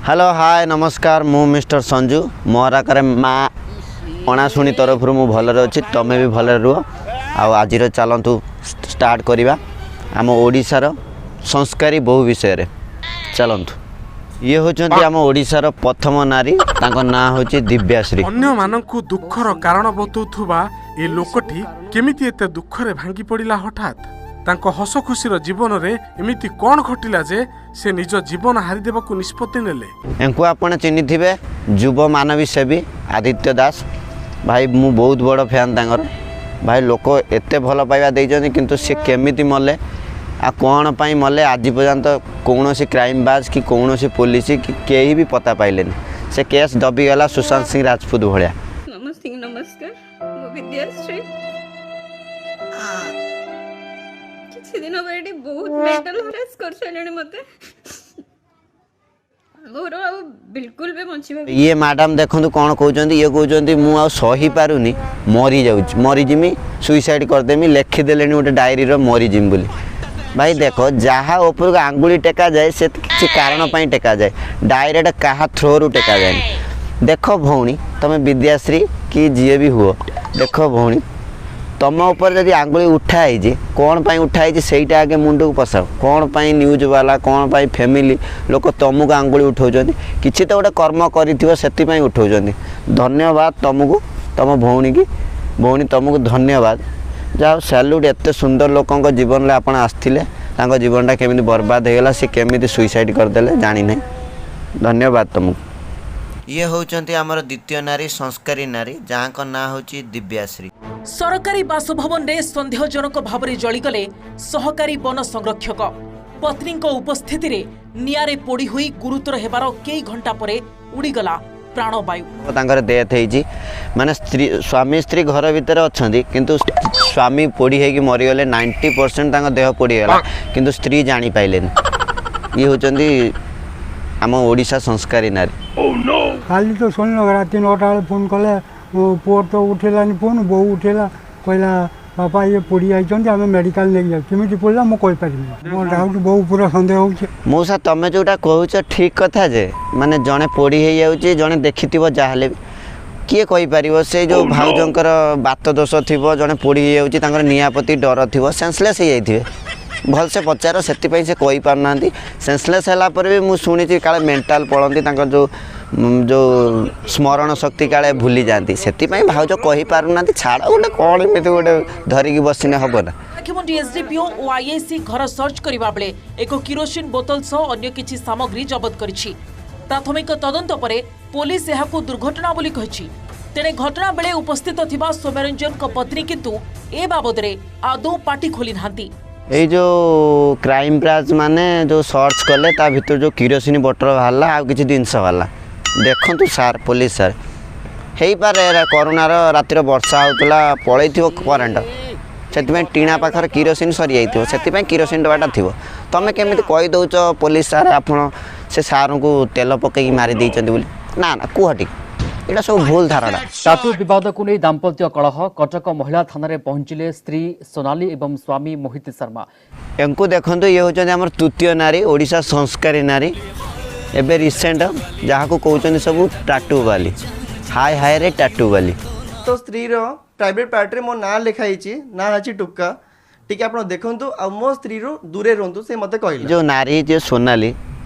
Hello, ହାଏ, ନମସ୍କାର। ମୁଁ mister Sanju. ମୋର ଆକରେ ମା ଅଣାଶୁଣି ତରଫରୁ ମୁଁ ଭଲରେ ଅଛି, ତମେ ବି ଭଲରେ ରୁହ। ଆଉ ଆଜିର ଚାଲନ୍ତୁ ଷ୍ଟାର୍ଟ କରିବା ଆମ ଓଡ଼ିଶାର ସଂସ୍କାରୀ ବୋହୂ ବିଷୟରେ। ଚାଲନ୍ତୁ, ଇଏ ହେଉଛନ୍ତି ଆମ ଓଡ଼ିଶାର ପ୍ରଥମ ନାରୀ, ତାଙ୍କ ନାଁ ହେଉଛି ଦିବ୍ୟାଶ୍ରୀ। ଅନ୍ୟମାନଙ୍କୁ ଦୁଃଖର କାରଣ ବତାଉଥିବା ଏ ଲୋକଟି କେମିତି ଏତେ ଦୁଃଖରେ ଭାଙ୍ଗି ପଡ଼ିଲା ହଠାତ୍? ତାଙ୍କ ହସ ଖୁସିର ଜୀବନରେ ଏମିତି କ'ଣ ଘଟିଲା ଯେ ସେ ନିଜ ଜୀବନ ହାରିଦେବାକୁ ନିଷ୍ପତ୍ତି ନେଲେ? ୟାଙ୍କୁ ଆପଣ ଚିହ୍ନିଥିବେ, ଯୁବ ମାନବୀ ସେବୀ ଆଦିତ୍ୟ ଦାସ ଭାଇ। ମୁଁ ବହୁତ ବଡ଼ ଫ୍ୟାନ୍ ତାଙ୍କର। ଭାଇ, ଲୋକ ଏତେ ଭଲ ପାଇବା ଦେଇଛନ୍ତି, କିନ୍ତୁ ସେ କେମିତି ମଲେ ଆଉ କ'ଣ ପାଇଁ ମଲେ, ଆଜି ପର୍ଯ୍ୟନ୍ତ କୌଣସି କ୍ରାଇମ୍ ବ୍ରାଞ୍ଚ କି କୌଣସି ପୋଲିସ କି କେହି ବି ପତା ପାଇଲେନି। ସେ କେସ୍ ଦବିଗଲା ସୁଶାନ୍ତ ସିଂ ରାଜପୁତ ଭଳିଆ। ସମସ୍ତଙ୍କୁ ନମସ୍କାର। ମୁଁ ବିଦ୍ୟାଶ୍ରୀ। କିଛି ଦିନ ହବ ଏଠି ବହୁତ ମେଣ୍ଟାଲ ହରାସ କରିସାରିଲେଣି ମତେ। ମୋର ଆଉ ବିଲକୁଲ ବି ବଞ୍ଚିବା ଇଏ ମ୍ୟାଡ଼ାମ୍ ଦେଖନ୍ତୁ କ'ଣ କହୁଛନ୍ତି। ଇଏ କହୁଛନ୍ତି, ମୁଁ ଆଉ ସହିପାରୁନି, ମରିଯାଉଛି, ମରିଯିମି, ସୁଇସାଇଡ଼ କରିଦେମି। ଲେଖିଦେଲେଣି ଗୋଟେ ଡାଏରୀର ମରିଯିମି ବୋଲି। ଭାଇ ଦେଖ, ଯାହା ଉପରକୁ ଆଙ୍ଗୁଳି ଟେକାଯାଏ, ସେ କିଛି କାରଣ ପାଇଁ ଟେକାଯାଏ। ଡାଇରେକ୍ଟ କାହା ଥ୍ରୋରୁ ଟେକାଯାଏନି। ଦେଖ ଭଉଣୀ, ତମେ ବିଦ୍ୟାଶ୍ରୀ କି ଯିଏ ବି ହୁଅ, ଦେଖ ଭଉଣୀ, ତମ ଉପରେ ଯଦି ଆଙ୍ଗୁଳି ଉଠା ହେଇଛି, କ'ଣ ପାଇଁ ଉଠା ହେଇଛି, ସେଇଟା ଆଗେ ମୁଣ୍ଡକୁ ପଶାଅ। କ'ଣ ପାଇଁ ନ୍ୟୁଜ୍ ବାଲା, କ'ଣ ପାଇଁ ଫ୍ୟାମିଲି ଲୋକ ତମକୁ ଆଙ୍ଗୁଳି ଉଠାଉଛନ୍ତି? କିଛି ତ ଗୋଟେ କର୍ମ କରିଥିବ, ସେଥିପାଇଁ ଉଠାଉଛନ୍ତି। ଧନ୍ୟବାଦ ତମକୁ, ତମ ଭଉଣୀକି। ଭଉଣୀ, ତମକୁ ଧନ୍ୟବାଦ। ଯାହା ହଉ, ସ୍ୟାଲୁଟ୍। ଏତେ ସୁନ୍ଦର ଲୋକଙ୍କ ଜୀବନରେ ଆପଣ ଆସିଥିଲେ, ତାଙ୍କ ଜୀବନଟା କେମିତି ବର୍ବାଦ ହେଇଗଲା, ସେ କେମିତି ସୁଇସାଇଡ଼ କରିଦେଲେ ଜାଣିନାହିଁ। ଧନ୍ୟବାଦ ତମକୁ। ଇଏ ହେଉଛନ୍ତି ଆମର ଦ୍ୱିତୀୟ ନାରୀ, ସଂସ୍କାରୀ ନାରୀ, ଯାହାଙ୍କ ନାଁ ହେଉଛି ଦିବ୍ୟାଶ୍ରୀ। ସରକାରୀ ବାସଭବନରେ ସନ୍ଦେହଜନକ ଭାବରେ ଜଳିଗଲେ ସହକାରୀ ବନ ସଂରକ୍ଷକ। ପତ୍ନୀଙ୍କ ଉପସ୍ଥିତିରେ ନିଆଁରେ ପୋଡ଼ି ହୋଇ ଗୁରୁତର ହେବାର କେଇ ଘଣ୍ଟା ପରେ ଉଡ଼ିଗଲା ପ୍ରାଣବାୟୁ। ତାଙ୍କର ଡେଥ୍ ହେଇଛି। ମାନେ ସ୍ତ୍ରୀ, ସ୍ୱାମୀ ସ୍ତ୍ରୀ ଘର ଭିତରେ ଅଛନ୍ତି, କିନ୍ତୁ ସ୍ୱାମୀ ପୋଡ଼ି ହେଇକି ମରିଗଲେ। 90% ତାଙ୍କ ଦେହ ପୋଡ଼ିଗଲା, କିନ୍ତୁ ସ୍ତ୍ରୀ ଜାଣିପାଇଲେନି। ଇଏ ହେଉଛନ୍ତି ଆମ ଓଡ଼ିଶା ସଂସ୍କାରୀ ନାରୀ। କାଲି ତ ଶୁଣିଲ, ରାତି 9ଟା ବେଳେ ଫୋନ୍ କଲେ। ମୋ ପୁଅ ତ ଉଠେଇଲାନି ଫୋନ୍, ବୋଉ ଉଠେଇଲା। କହିଲା, ବାପା, ଇଏ ପୋଡ଼ି ଯାଇଛନ୍ତି, ଆମେ ମେଡ଼ିକାଲ ନେଇକି ଯାଉ। କେମିତି ପୋଡ଼ିଲା ମୁଁ କହିପାରିବିନି। ମୋ ଡାଉଟ୍, ବୋଉ ପୁରା ସନ୍ଦେହ ହେଉଛି। ମଉସା, ତମେ ଯେଉଁଟା କହୁଛ ଠିକ୍ କଥା ଯେ, ମାନେ ଜଣେ ପୋଡ଼ି ହେଇଯାଉଛି, ଜଣେ ଦେଖିଥିବ ଯାହାହେଲେ ବି। କିଏ କହିପାରିବ? ସେ ଯେଉଁ ଭାଉଜଙ୍କର ବାତ ଦୋଷ ଥିବ, ଜଣେ ପୋଡ଼ି ହେଇଯାଉଛି, ତାଙ୍କର ନିଆଁ ପ୍ରତି ଡର ଥିବ, ସେନ୍ସଲେସ୍ ହେଇଯାଇଥିବେ। ଭଲସେ ପଚାର, ସେଥିପାଇଁ ସେ କହିପାରୁନାହାନ୍ତି। ସେନ୍ସଲେସ୍ ହେଲା ପରେ ବି ମୁଁ ଶୁଣିଛି କାଳେ ମେଣ୍ଟାଲ ପଳନ୍ତି, ତାଙ୍କର ଯେଉଁ ସ୍ମରଣ ଶକ୍ତି କାଳେ ଭୁଲି ଯାଆନ୍ତି। ସେଥିପାଇଁ ଭାଉଜ କହିପାରୁନାହାନ୍ତି। ଛାଡ଼, ଗୋଟେ କ'ଣ ଏମିତି ଗୋଟେ ଧରିକି ବସିନେ ହେବ ନା? ମୁଖ୍ୟମନ୍ତ୍ରୀ, ଏସ୍ଡିପିଓ ଓ ଆଇଆଇସି ଘର ସର୍ଚ୍ଚ କରିବା ବେଳେ ଏକ କିରୋସିନ ବୋତଲ ସହ ଅନ୍ୟ କିଛି ସାମଗ୍ରୀ ଜବତ କରିଛି। ପ୍ରାଥମିକ ତଦନ୍ତ ପରେ ପୋଲିସ ଏହାକୁ ଦୁର୍ଘଟଣା ବୋଲି କହିଛି। ତେଣେ ଘଟଣା ବେଳେ ଉପସ୍ଥିତ ଥିବା ସୌମ୍ୟରଞ୍ଜନଙ୍କ ପତ୍ନୀ କିନ୍ତୁ ଏ ବାବଦରେ ଆଦୌ ପାଟି ଖୋଲି ନାହାନ୍ତି। ଏଇ ଯେଉଁ କ୍ରାଇମ୍ ବ୍ରାଞ୍ଚ ମାନେ ଯେଉଁ ସର୍ଚ୍ଚ କଲେ, ତା ଭିତରୁ ଯେଉଁ କିରୋସିନ ବୋଟଲ ବାହାରିଲା ଆଉ କିଛି ଜିନିଷ ବାହାରିଲା। ଦେଖନ୍ତୁ ସାର୍, ପୋଲିସ ସାର୍, ହେଇପାରେ ଏରା କରୁଣାର ରାତିର ବର୍ଷା ହେଉଥିଲା, ପଳେଇଥିବ କରେଣ୍ଟ, ସେଥିପାଇଁ ଟିଣା ପାଖରେ କିରୋସିନ ସରିଯାଇଥିବ, ସେଥିପାଇଁ କିରୋସିନ ଡବାଟା ଥିବ। ତମେ କେମିତି କହିଦେଉଛ ପୋଲିସ ସାର୍, ଆପଣ ସେ ସାର୍ଙ୍କୁ ତେଲ ପକେଇକି ମାରି ଦେଇଛନ୍ତି ବୋଲି? ନା ନା, କୁହ ଟିକେ, ଏଇଟା ସବୁ ଭୁଲ ଧାରଣା। ଟାଟୁ ବିବାଦକୁ ନେଇ ଦାମ୍ପତ୍ୟ କଳହ। କଟକ ମହିଳା ଥାନାରେ ପହଞ୍ଚିଲେ ସ୍ତ୍ରୀ ସୋନାଲି ଏବଂ ସ୍ୱାମୀ ମୋହିତ ଶର୍ମା। ୟାଙ୍କୁ ଦେଖନ୍ତୁ, ଇଏ ହେଉଛନ୍ତି ଆମର ତୃତୀୟ ନାରୀ, ଓଡ଼ିଶା ସଂସ୍କାରୀ ନାରୀ, ଏବେ ରିସେଣ୍ଟ ଯାହାକୁ କହୁଛନ୍ତି ସବୁ ଟାଟୁ ବାଲି। ହାଏ ହାଏ ରେ ଟାଟୁ ବାଲି। ତ ସ୍ତ୍ରୀର ପ୍ରାଇଭେଟ୍ ପାର୍ଟରେ ମୋ ନାଁ ଲେଖା ହେଇଛି, ନାଁ ଅଛି ଟୁକା। ଟିକେ ଆପଣ ଦେଖନ୍ତୁ ଆଉ ମୋ ସ୍ତ୍ରୀରୁ ଦୂରେ ରୁହନ୍ତୁ, ସେ ମୋତେ କହିଲେ। ଯେଉଁ ନାରୀ ଯିଏ ସୋନାଲି,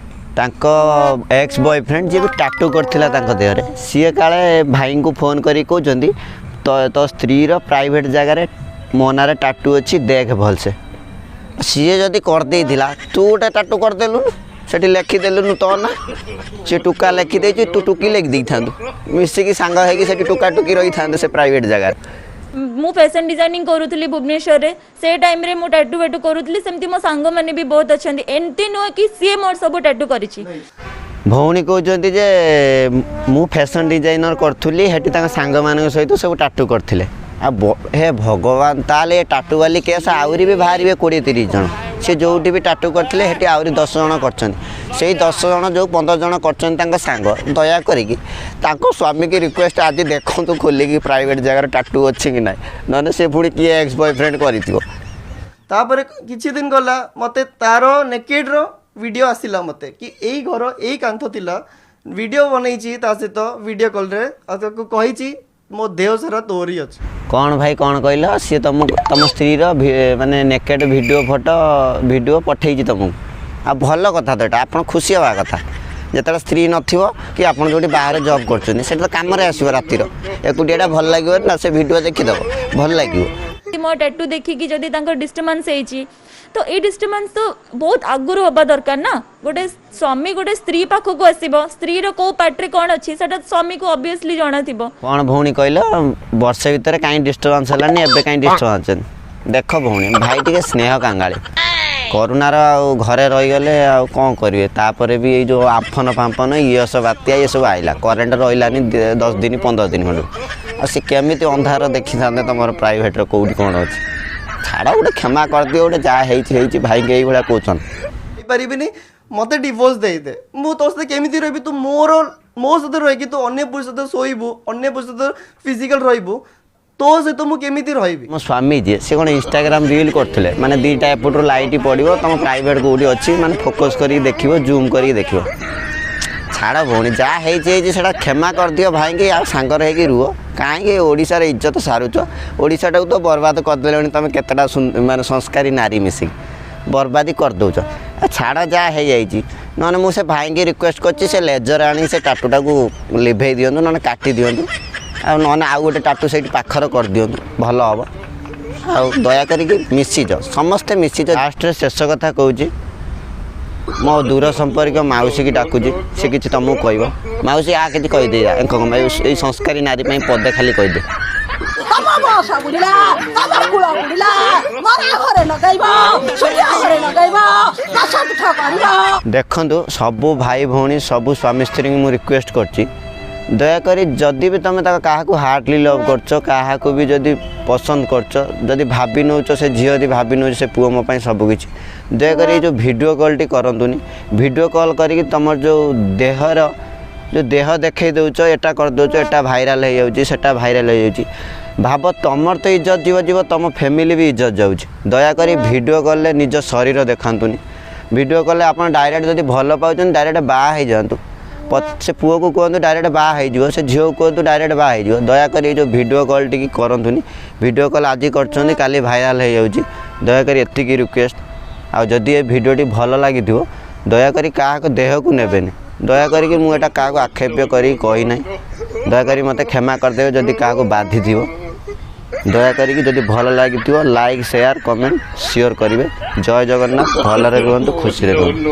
ତାଙ୍କ ଏକ୍ସ ବୟଫ୍ରେଣ୍ଡ ଯିଏ ବି ଟାଟୁ କରିଥିଲା ତାଙ୍କ ଦେହରେ, ସିଏ କାଳେ ଭାଇଙ୍କୁ ଫୋନ୍ କରିକି କହୁଛନ୍ତି, ତ ତୋ ସ୍ତ୍ରୀର ପ୍ରାଇଭେଟ୍ ଜାଗାରେ ମୋ ନାଁରେ ଟାଟୁ ଅଛି, ଦେଖ ଭଲସେ। ସିଏ ଯଦି କରିଦେଇଥିଲା, ତୁ ଗୋଟେ ଟାଟୁ କରିଦେଲୁନୁ, ସେଠି ଲେଖିଦେଲୁନୁ ତୋ ନା? ସେ ଟୁକା ଲେଖିଦେଇଛି, ତୁ ଟୁକି ଲେଖି ଦେଇଥାନ୍ତୁ। ମିଶିକି ସାଙ୍ଗ ହେଇକି ସେଠି ଟୁକା ଟୁକି ରହିଥାନ୍ତେ ସେ ପ୍ରାଇଭେଟ୍ ଜାଗାରେ। ମୁଁ ଫ୍ୟାସନ୍ ଡିଜାଇନିଂ କରୁଥିଲି ଭୁବନେଶ୍ୱରରେ। ସେ ଟାଇମ୍ରେ ମୁଁ ଟାଟୁ ଫାଟୁ କରୁଥିଲି। ସେମିତି ମୋ ସାଙ୍ଗମାନେ ବି ବହୁତ ଅଛନ୍ତି। ଏମିତି ନୁହେଁ କି ସିଏ ମୋର ସବୁ ଟାଟୁ କରିଛି। ଭଉଣୀ କହୁଛନ୍ତି ଯେ ମୁଁ ଫ୍ୟାସନ୍ ଡିଜାଇନର କରୁଥିଲି, ସେଠି ତାଙ୍କ ସାଙ୍ଗମାନଙ୍କ ସହିତ ସବୁ ଟାଟୁ କରିଥିଲେ। ଆଉ ହେ ଭଗବାନ, ତାହେଲେ ଏ ଟାଟୁ ବାଲି କେସ୍ ଆହୁରି ବି ବାହାରିବେ 20-30 ଜଣ। ସେ ଯେଉଁଠି ବି ଟାଟୁ କରିଥିଲେ, ସେଠି ଆହୁରି 10 ଜଣ କରିଛନ୍ତି। ସେଇ 10 ଜଣ, ଯେଉଁ 15 ଜଣ କରିଛନ୍ତି ତାଙ୍କ ସାଙ୍ଗ, ଦୟା କରିକି ତାଙ୍କ ସ୍ୱାମୀକି ରିକ୍ୱେଷ୍ଟ, ଆଜି ଦେଖନ୍ତୁ ଖୋଲିକି ପ୍ରାଇଭେଟ୍ ଜାଗାରେ ଟାଟୁ ଅଛି କି ନାହିଁ। ନହେଲେ ସେ ପୁଣି କିଏ ଏକ୍ସ ବୟଫ୍ରେଣ୍ଡ କରିଥିବ। ତାପରେ କିଛି ଦିନ ଗଲା, ମୋତେ ତାର ନେକେଡ଼ର ଭିଡ଼ିଓ ଆସିଲା ମୋତେ କି ଏଇ ଘର ଏଇ କାନ୍ଥ ଥିଲା। ଭିଡ଼ିଓ ବନେଇଛି ତା ସହିତ ଭିଡ଼ିଓ କଲ୍ରେ, ଆଉ ତାକୁ କହିଛି ମୋ ଦେହ ସାରା ତୋରି ଅଛି। କ'ଣ ଭାଇ, କ'ଣ କହିଲ? ସିଏ ତମକୁ, ତମ ସ୍ତ୍ରୀର ମାନେ ନେକେଡ଼ ଭିଡ଼ିଓ, ଫଟୋ ଭିଡ଼ିଓ ପଠେଇଛି ତମକୁ। ଆଉ ଭଲ କଥା ତ ଏଇଟା, ଆପଣ ଖୁସି ହେବା କଥା। ଯେତେବେଳେ ସ୍ତ୍ରୀ ନଥିବ କି ଆପଣ ଯେଉଁଠି ବାହାରେ ଜବ୍ କରୁଛନ୍ତି, ସେଇଟା ତ କାମରେ ଆସିବ। ରାତିର ଏକୁଟିଆଟା ଭଲ ଲାଗିବ ନା, ସେ ଭିଡ଼ିଓ ଦେଖିଦେବ, ଭଲ ଲାଗିବ। ମୋ ଟାଟୁ ଦେଖିକି ଯଦି ତାଙ୍କର ଡିଷ୍ଟର୍ବାନ୍ସ ହେଇଛି, ତ ଏଇ ଡିଷ୍ଟର୍ବାନ୍ସ ତ ବହୁତ ଆଗରୁ ହେବା ଦରକାର ନା। ଗୋଟେ ସ୍ୱାମୀ ଗୋଟେ ସ୍ତ୍ରୀ ପାଖକୁ ଆସିବ, ସ୍ତ୍ରୀର କୋଉ ପାର୍ଟରେ କ'ଣ ଅଛି ସେଟା ସ୍ୱାମୀକୁ ଅବଭିୟସଲି ଜଣାଥିବ। କ'ଣ ଭଉଣୀ କହିଲ? ବର୍ଷେ ଭିତରେ କାହିଁ ଡିଷ୍ଟର୍ବାନ୍ସ ହେଲାନି, ଏବେ କାହିଁ ଡିଷ୍ଟର୍ବାନ୍ସ? ଦେଖ ଭଉଣୀ, ଭାଇ ଟିକେ ସ୍ନେହ କାଙ୍ଗାଳି, କରୁଣାର ଆଉ ଘରେ ରହିଗଲେ, ଆଉ କ'ଣ କରିବେ? ତାପରେ ବି ଏଇ ଯେଉଁ ଆମ୍ଫନ ଫାମ୍ଫନ, ଇୟସ ବାତ୍ୟା ଏସବୁ ଆଇଲା, କରେଣ୍ଟ ରହିଲାନି 10 ଦିନ 15 ଦିନ ଖଣ୍ଡେ। ଆଉ ସେ କେମିତି ଅନ୍ଧାର ଦେଖିଥାନ୍ତେ ତମର ପ୍ରାଇଭେଟ୍ର କେଉଁଠି କ'ଣ ଅଛି? ଛାଡ଼, ଗୋଟେ କ୍ଷମା କରିଦିଅ, ଗୋଟେ ଯାହା ହେଇଛି ହେଇଛି। ଭାଇକି ଏଇଭଳିଆ କହୁଛନ୍ତି। ହେଇପାରିବିନି, ମୋତେ ଡିଭୋର୍ସ ଦେଇଦେ। ମୁଁ ତୋ ସହିତ କେମିତି ରହିବି? ତୁ ମୋର ମୋ ସହିତ ରହିକି ତୁ ଅନ୍ୟ ପୁରୁଷ ସହିତ ଶୋଇବୁ, ଅନ୍ୟ ପୁରୁଷ ସହିତ ଫିଜିକାଲ ରହିବୁ, ତୋ ସହିତ ମୁଁ କେମିତି ରହିବି? ମୋ ସ୍ୱାମୀ ଯିଏ, ସେ କ'ଣ ଇନଷ୍ଟାଗ୍ରାମ ରିଲ୍ କରୁଥିଲେ? ମାନେ ଦୁଇଟା ଏପଟରୁ ଲାଇଟ୍ ପଡ଼ିବ, ତମ ପ୍ରାଇଭେଟ୍ କେଉଁଠି ଅଛି ମାନେ ଫୋକସ୍ କରିକି ଦେଖିବ, ଜୁମ୍ କରିକି ଦେଖିବ। ଛାଡ଼ ଭଉଣୀ, ଯାହା ହେଇଛି ହେଇଛି, ସେଇଟା କ୍ଷମା କରିଦିଅ ଭାଇକି ଆଉ ସାଙ୍ଗରେ ହେଇକି ରୁହ। କାହିଁକି ଓଡ଼ିଶାର ଇଜ୍ଜତ ସାରୁଛ? ଓଡ଼ିଶାଟାକୁ ତ ବର୍ବାଦ କରିଦେଲେଣି ତୁମେ। କେତେଟା ମାନେ ସଂସ୍କାରୀ ନାରୀ ମିଶିକି ବର୍ବାଦି କରିଦେଉଛ। ଛାଡ଼, ଯାହା ହେଇଯାଇଛି। ନହେଲେ ମୁଁ ସେ ଭାଇଙ୍କି ରିକ୍ୱେଷ୍ଟ କରୁଛି, ସେ ଲେଜର ଆଣି ସେ ଟାଟୁଟାକୁ ଲିଭେଇ ଦିଅନ୍ତୁ, ନହେଲେ କାଟି ଦିଅନ୍ତୁ, ଆଉ ନହେଲେ ଆଉ ଗୋଟେ ଟାଟୁ ସେଇଠି ପାଖରେ କରିଦିଅନ୍ତୁ, ଭଲ ହେବ। ଆଉ ଦୟା କରିକି ମିଶିଛ, ସମସ୍ତେ ମିଶିଛ। ଲାଷ୍ଟରେ ଶେଷ କଥା କହୁଛି, ମୋ ଦୂର ସମ୍ପର୍କୀୟ ମାଉସୀକି ଡାକୁଛି, ସେ କିଛି ତୁମକୁ କହିବ। ମାଉସୀ, ଆ କିଛି କହିଦେ ୟାଙ୍କ ଏଇ ସଂସ୍କାରୀ ନାରୀ ପାଇଁ, ପଦେ ଖାଲି କହିଦେ। ତମ ବସ ବୁଡ଼ିଲା, ତମ କୂଳ ବୁଡ଼ିଲା। ମରା ଘରେ ଲଗାଇବ, ସୂର୍ଯ୍ୟ ଘରେ ଲଗାଇବ, 10 ପିଠ କରିବ। ଦେଖନ୍ତୁ, ସବୁ ଭାଇ ଭଉଣୀ, ସବୁ ସ୍ୱାମୀ ସ୍ତ୍ରୀଙ୍କୁ ମୁଁ ରିକ୍ୱେଷ୍ଟ କରୁଛି, ଦୟାକରି ଯଦି ବି ତୁମେ ତାକୁ କାହାକୁ ହାର୍ଟଲି ଲଭ୍ କରୁଛ, କାହାକୁ ବି ଯଦି ପସନ୍ଦ କରୁଛ, ଯଦି ଭାବି ନେଉଛ, ସେ ଝିଅ ଯଦି ଭାବି ନେଉଛି ସେ ପୁଅ ମୋ ପାଇଁ ସବୁକିଛି, ଦୟାକରି ଏଇ ଯେଉଁ ଭିଡ଼ିଓ କଲ୍ଟି କରନ୍ତୁନି। ଭିଡ଼ିଓ କଲ୍ କରିକି ତୁମର ଯେଉଁ ଦେହର ଯେଉଁ ଦେହ ଦେଖେଇ ଦେଉଛ, ଏଟା କରିଦେଉଛ, ଏଟା ଭାଇରାଲ୍ ହେଇଯାଉଛି, ସେଟା ଭାଇରାଲ୍ ହେଇଯାଉଛି। ଭାବ, ତୁମର ତ ଇଜ୍ଜତ ଯିବ ଯିବ, ତୁମ ଫ୍ୟାମିଲି ବି ଇଜ୍ଜତ ଯାଉଛି। ଦୟାକରି ଭିଡ଼ିଓ କଲ୍ରେ ନିଜ ଶରୀର ଦେଖାନ୍ତୁନି। ଭିଡ଼ିଓ କଲେ ଆପଣ ଡାଇରେକ୍ଟ ଯଦି ଭଲ ପାଉଛନ୍ତି, ଡାଇରେକ୍ଟ ବାହା ହେଇଯାଆନ୍ତୁ। ସେ ପୁଅକୁ କୁହନ୍ତୁ ଡାଇରେକ୍ଟ ବାହା ହେଇଯିବ, ସେ ଝିଅକୁ କୁହନ୍ତୁ ଡାଇରେକ୍ଟ ବାହା ହେଇଯିବ। ଦୟାକରି ଏଇ ଯେଉଁ ଭିଡ଼ିଓ କଲ୍ ଟିକେ କରନ୍ତୁନି। ଭିଡ଼ିଓ କଲ୍ ଆଜି କରୁଛନ୍ତି, କାଲି ଭାଇରାଲ୍ ହେଇଯାଉଛି। ଦୟାକରି ଏତିକି ରିକ୍ୱେଷ୍ଟ। ଆଉ ଯଦି ଏ ଭିଡ଼ିଓଟି ଭଲ ଲାଗିଥିବ, ଦୟାକରି କାହାକୁ ଦେହକୁ ନେବେନି। ଦୟାକରିକି ମୁଁ ଏଇଟା କାହାକୁ ଆକ୍ଷେପ କରିକି କହିନାହିଁ। ଦୟାକରି ମୋତେ କ୍ଷମା କରିଦେବେ ଯଦି କାହାକୁ ବାଧିଥିବ। ଦୟାକରିକି ଯଦି ଭଲ ଲାଗିଥିବ, ଲାଇକ୍, ସେୟାର, କମେଣ୍ଟ ସିଓର କରିବେ। ଜୟ ଜଗନ୍ନାଥ। ଭଲରେ ରୁହନ୍ତୁ, ଖୁସିରେ ରୁହନ୍ତୁ।